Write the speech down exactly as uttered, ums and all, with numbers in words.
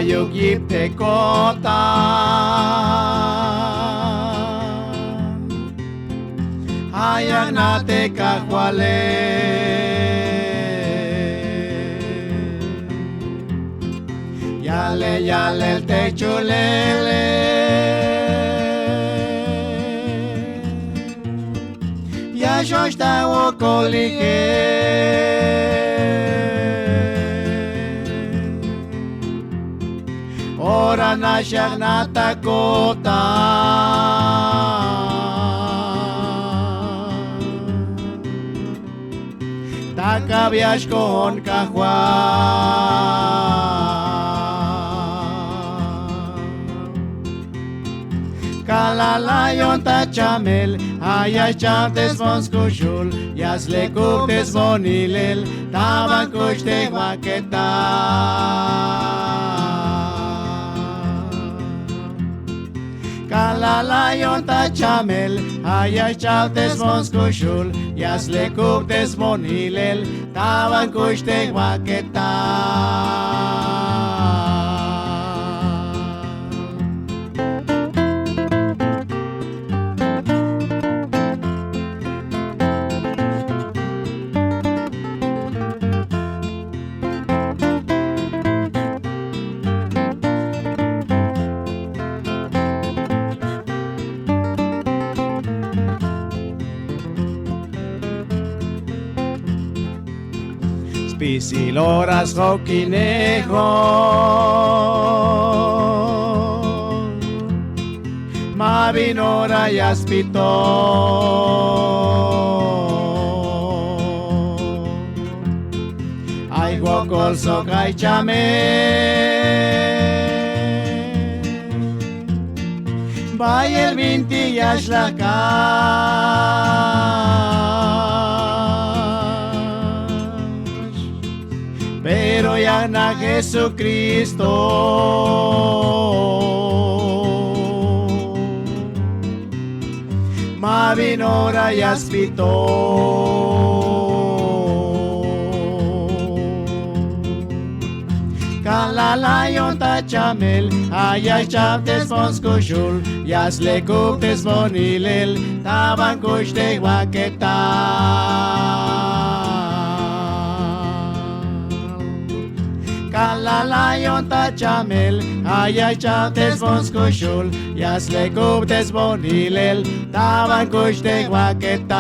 Mayuk yip te ko'tan, ja' ya jna' te Kajwalel. Yale, yalel te jchulele, ya xjoch' ta wokolije. Ora nax ya jna' ta ko'tan, ta kab ya xkojon Kajwal. Kalalayon ta chamel, ja' ya xchab te sbon skuxul, ya slekub te sbon ilel, ta ban kuch te jbak'etal. Kalalayon ta chamel, ja' ya xchab te sbon skuxul, ya slekub te sbon ilel, ta ban kuch te jbak'etal. Spisil ora sjokinejon, ma bin ora ya spiton. Ay wokol sok ay chamel, bayel bintik ya xlaj k'ax. Pero ya jna' Jesucristo, ma bin ora ya spiton. Kalalayon ta chamel, ja' ya xchab te sbon skuxul, ya slekub te sbon ilel, ta ban kuch te jbak'etal. Kalalayon ta chamel, ja' ya xchab te sbon skuxul, ya slekub te sbon ilel, ta ban kuch te jbak'etal.